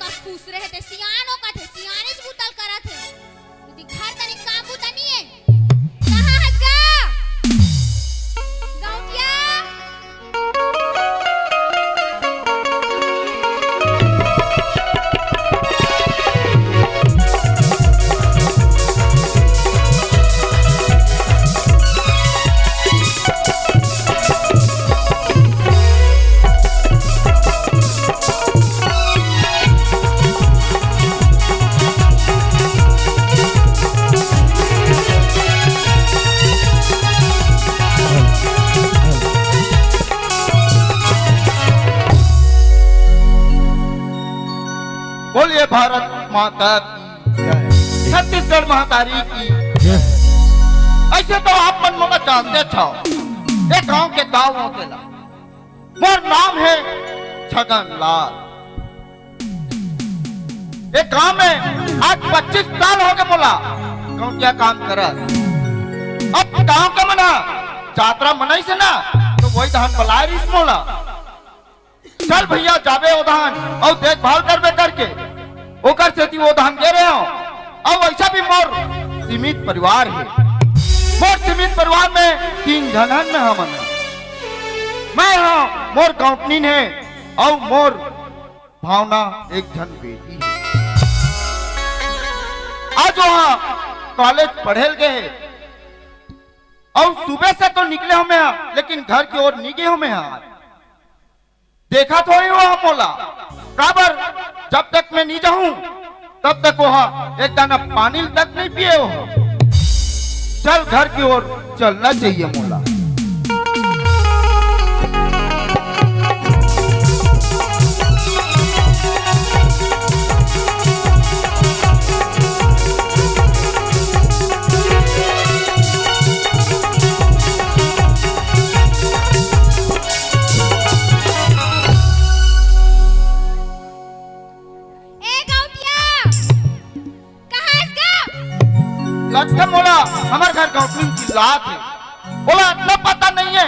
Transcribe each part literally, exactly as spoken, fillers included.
कस खुश रहे ते सियान ओ कथे, सियानेच बुतल करत हे। यदि घर तनी काम बुता नी हे, कहाँ हस गा? गौंटिया? बोलिए भारत माता की, छत्तीसगढ़ महतारी की। अइसे तो आप मन मोला जानते छव, ए गांव के दाऊ होते ला। मोर नाम हे छगन लाल। ए गांव में आज पच्चीस साल होगे मोला गौंटिया काम करत। अब गांव के मन ह जातरा मनइस हे ना, तो वही धान बलाय रिहिस मोला। चल भइया, जाबे ओ धान अउ देखभाल करबे करके, ओकर सेती ओ धान गे रेहेंव। अउ वइसा भी मोर सीमित परिवार हे। मोर सीमित परिवार में तीन झन हन मैं हमन। मैं हंव, मोर गौंटनीन हे अउ मोर भावना एक झन बेटी हे। आज ओहा कॉलेज पढ़े ल गे हे अउ सुबह से तो निकले हों मैं हा, लेकिन घर के ओर नी गे हों मैं हा। देखत होही ओहा मोला, काबर जब तक मैं नी जाहूं, तब तक ओहा एक दाना पानी तक नी पिए हो। चल, घर की ओर चलना चाहिए मोला। ए गौटिया, कहाँ हस गा? लगथे मोला हमर घर गौटनी चिल्लात हे। ओला अतना पता नइ हे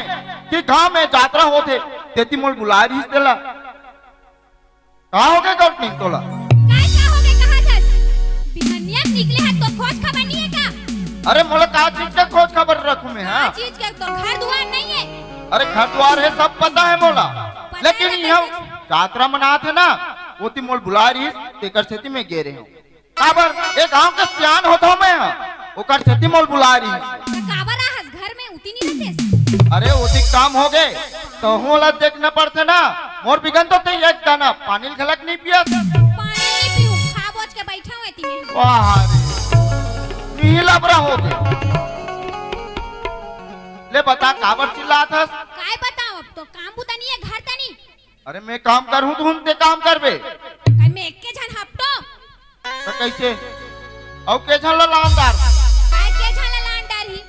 कि गांव में जातरा होत हे, तेती मोला बुलाय रिहिस तेला। का होगे गौटनी तोला? काय का होगे कहत हस? बिहनिया निकले हस तो खोज खबर नइ हे का? अरे मोला का चीज के खोज खबर रखूं मैं, हां? का चीज के? तो घर दुआर नइ हे। अरे घर दुआर हे, सब पता हे मोला, पता लेकिन हे इहां कैसे? जातरा मनात हे ना, ओती मोला बुलाय रिहिस, तेकर सेती मैं गे रेहेंव। काबर? ए गांव के सियान होत हों मैं हा, ओकर सेती मोला बुलाय रिहिस। त काबर आहस घर में, उती नी रहतेस? अरे, ओती काम होगे, तहूं ला देखना पड़थे ना। मोर बिघन तो तें एक दाना पानी घलक नी पियस। पानी नी पीहूं, खा बोज के बइठे हों एती में। वाह रे, इही लबरा होगे। ले बता, काबर चिल्लात हस? काय बतांव, अब तो काम बुता नी हे घर तनी। अरे, मैं काम करहूं, तुहूं ते काम करबे। काय मैं एके झन हपटों? त कइसे? अउ के झन ला लान डार? काय के झन ला लान डारही?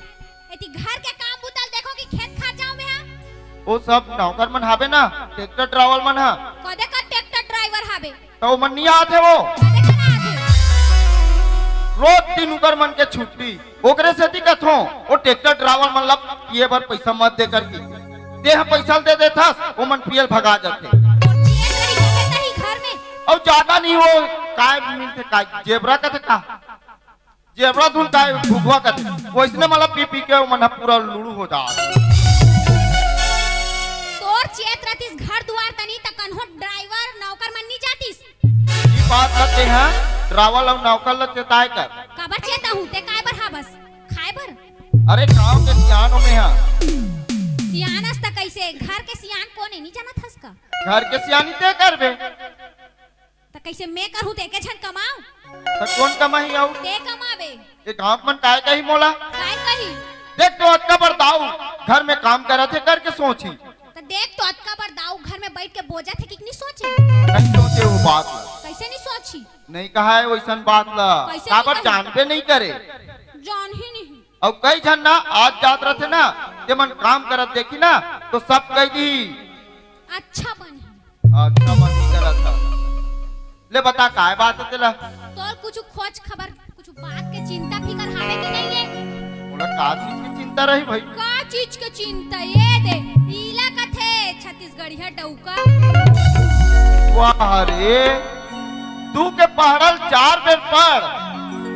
एती घर के काम बुता ल देखों कि खेत खार जांव मैं हा? ओ सब नौकर मन हाबे ना, ट्रैक्टर ड्राइवर मन हा। कदे का ट्रैक्टर ड्राइवर हाबे? त ओमन नी आत हे वो। कदे का ना आत हे? रोज दिन उकर मन के छुट्टी। ओकरे सेती कथों, ओ ट्रैक्टर ड्राइवर मन ला पिए बर पइसा मत दे करके। तेंह पइसा ल दे देथस, ओमन पिए ल भगा जाथे। तोर चेत रही, घूमे तही घर में। अउ जादा नइ हो, काय मिलथे, काय जेबरा कथे का? जेबरा धुन काय घुघुआ कथे। वइसने मला पी पी के ओमन ह पूरा लुड़ू हो जात। तोर चेत रतिस घर दुआर तनी त कन्हो ड्राइवर नौकर मन नी जातिस। ई बात ल तेंह ड्राइवर अउ नौकर ल चेताय कर। काबर चेताहूं, तें काय बर हाबस? खाय बर? अरे, गांव के सियान ओमे हा। सियान अस त कइसे? घर के सियान कोन ए, नी जानत हस का? घर के सियानी तें करबे। त कइसे मैं करहूं, तें एके झन कमांव? त कोन कमाही अउ? तें कमाबे। ए गांव के मन काय कही मोला? काय कही? देख तो अतका बड़ दाऊ घर में काम करत हे करके सोचही। त देख तो अतका बड़ दाऊ घर में बइठ के बोजत हे कि नी सोचे? नइ सोचे ओ बात ल। कइसे नी सोचही? नइ कहय वइसन बात ल। कइसे काबर नइ कही? जानबे नइ करे। जानही नहीं। अउ कई झन ना आज जात रथे ना, ते मन काम करत देखही ना, तो सब कहि दिही। अच्छा बनही। अच्छा बनही करत ह। ले बता, काय बात हे तेला? तोर कुछु खोज खबर, कुछु बात के चिंता फिकर हावे कि नइ हे? मोला का चीज के चिंता रही भाई? का चीज के चिंता? ये दे, इला कथे छत्तीसगढ़िया डउका। वाह रे, दू के पहड़ल चार बेर पड़,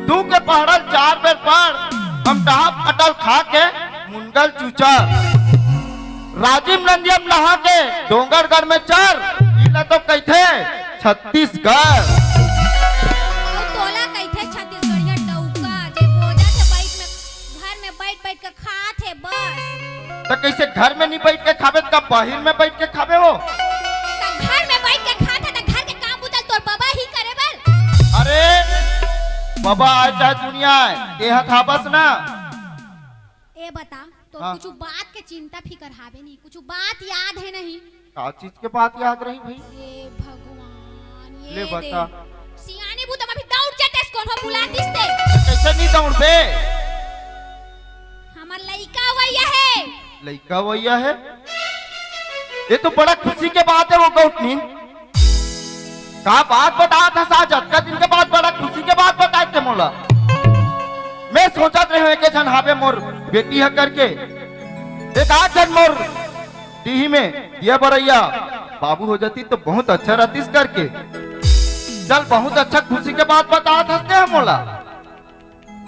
दू के पहड़ल चार बेर पड़, हम डहा फटल खा के मुनगल चूचर। राजिम नंदियम नहा के डोंगरगढ़ में चर, इला तो कहिथे छत्तीसगढ़। अउ तोला कहिथे छत्तीसगढ़िया डउका, जे बोजथे बइठ में, घर में बइठ बइठ के खात हे बस। त कइसे घर में नइ बइठ के खाबे, त का बाहिर में बइठ के खाबे हो? त घर में बइठ के खात हे, त घर के काम बुता ल तोर बबा ही करे बर। अरे, बबा आय चाहे दुनिया आय, तेहा था बस ना। ए बता, तोर हाँ। कुछु बात के चिंता फिकर हावे नहीं, कुछु बात याद हे नहीं? का चीज के बात याद रही भई? ए भगवान, ये ले दे। बता। सियानी बूता म अभी दउड़ जातेस, कोनो बुला दिस ते। कइसे नइ दउड़बे? हमर लइका अवइया हे। लइका अवइया हे? ये तो बड़ा खुशी के बात हे वो गौटनी। का बात बताथस आज, अतका दिन के बाद बड़ा खुशी के बात बताए ते मोला। मैं सोचत रहेंव एके झन हावे मोर बेटी ह करके। एक आध झन मोर डीही में दिया बरइया बाबू हो जाती त बहुत अच्छा रहतिस करके। चल, बहुत अच्छा खुशी के बात बताथस ते मोला।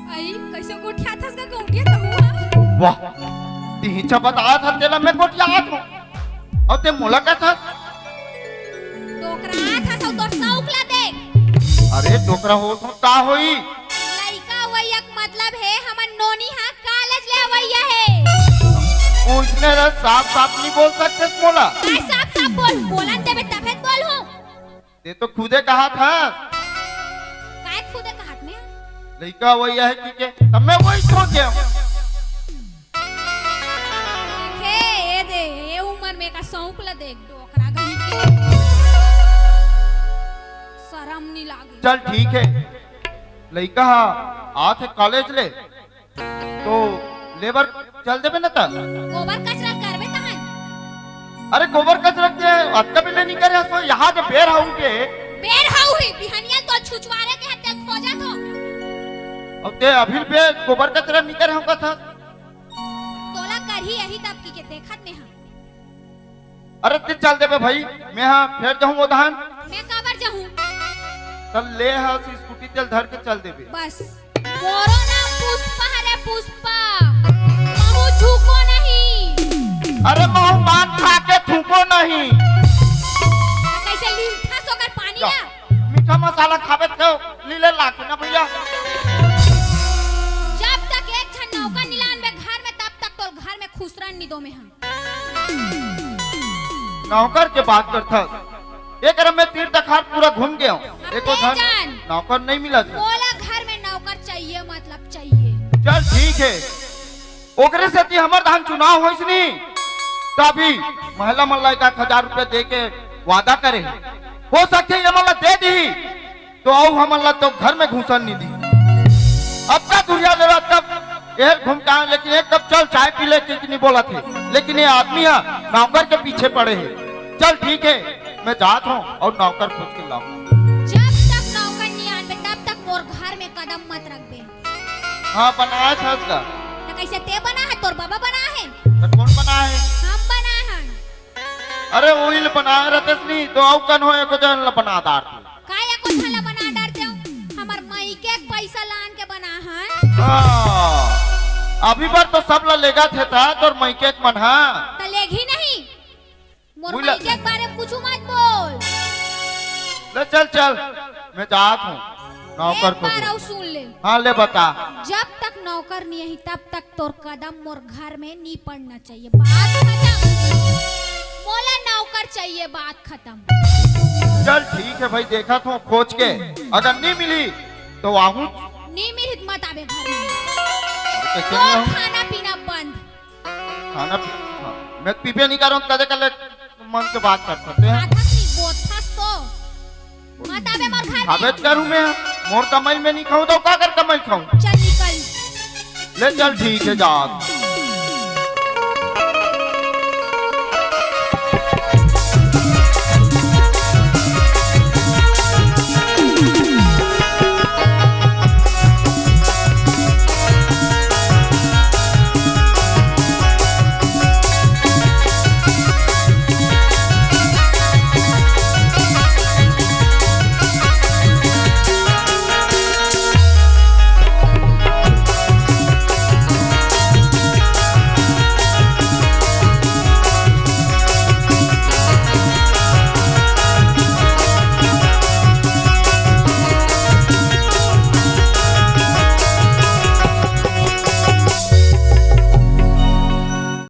अई, कइसे गोठियाथस गा गौंटिया तहूँ हा? वाह, तिही च बताथस तेला मैं गोठियाथंव। अउ ते मोला कथस? डोकराथस अउ तोर सौंक ला देख। अरे डोकरा होथंव त का होही? लइका अवइया के मतलब हे हमर नोनी हा कॉलेज ले अवइया हे। ओइसने ला साफ साफ नइ बोल सकतेस मोला? काय साफ साफ बोल, बोलन देबे तभे त बोलहूँ। ते तो खुदे कहाथस। काय खुदे कहाथंव मैं? लइका अवइया हे कहिके, त मैं वही सोचेंव। देखे, ए दे, ए उमर में का सौंक ला देख, डोकरा गही के। सरम नइ लागे। चल ठीक हे, लइका हा आथे कॉलेज ले, तो लेबर चल देबे न त। गोबर कचरा करबे तहन। अरे गोबर कचरा के अतका बेर ले नइ करे हस, यहाँ के बेर हऊ के। बेर हऊ ही, बिहनिया तो छुछवारे के हत्या खोजत हो। अब ते अभी बेर गोबर कचरा नइ करे हऊ कथस। तोला करही यही तब की के देखत में हम। अरे ते चल देबे भई, मैं हा फेर जाहूँ ओदहन। मैं काबर जाहूँ? त ले हा स्कूटी तेल धर के चल देबे। बस। मोरो नाम पुष्पा हरे, पुष्पा। महू झुको नहीं। अरे महू मार खा के थूको नहीं। कइसे लीलथस ओकर पानी ला? मीठा मसाला खाबे त लीले लागे ना भइया। जब तक एक झन नौकर नइ लानबे घर में, तब तक तोर घर में खुसरन नइ दों मैं हा। नौकर के बात करथस। एकरा में तीर तखार पूरा घूम गेंव। अब एको झन नौकर नइ मिलत हे। मोला घर में नौकर चाहिए, मतलब चाहिए। चल ठीक हे। ओकरे सेती हमर धान चुनाव होइस नी, त अभी महिला मन ला एक आध हजार रुपया दे के वादा करे हे। हो सकथे ये मन ला दे दिही, तो अउ हमन ला तो घर में घुसन नइ दी। अतका दुरिहा ले रहा, तब एहर घूम के आए, लेकिन एक कप चल चाय पी ले, कि नइ बोलत हे। लेकिन ये आदमी हा नौकर के पीछे पड़े हे। चल ठीक हे, मैं जात हंव अउ नौकर खोज के लाहूँ। जब तक नौकर नइ आनबे, तब तक मोर घर में कदम मत रखबे। हाँ, बनाए थस गा। त कइसे ते बनाए हे? तोर बाबा बनाए हे? त कोन बनाए हे? हम बनाए हन। अरे, उही ल बनाए रहतेस नी, त अउ कन हो एको झन ल बना डारतेस। का एको झन ल बना डारतेंव? हमर मइके के पइसा लान के बनाए हन। हाँ, अभी बर तो सब ल लेगथे त तोर मइके के मन हा। त लेगही नहीं। मोर उही ल- मइके के बारे में कुछु मत बोल। ले चल, चल, मैं जात हंव। नौकर एक को बार दे। अउ सुन ले। हाँ, ले बता। जब तक नौकर नइ आही, तब तक तोर कदम मोर घर में नइ पड़ना चाहिए। बात खतम। मोला नौकर चाहिए, बात खतम। चल ठीक हे भई, देखत हंव खोज के, अगर नइ मिलही त आहूँ। नइ मिलही त मत आबे घर में। अरे कइसे नइ आहूँ? खाना पीना बंद। खाना पी-, हाँ, मैं पीबे नइ करंव, कदे कदे मन के बात करथस ते। खाथस नहीं, बोथस तो। मत आबे मोर घर में। खाबे त करहूँ मैं, मोर कमई में नइ खाहूँ त काकर कमई खाहूँ? चल निकल। ले चल ठीक हे, जा।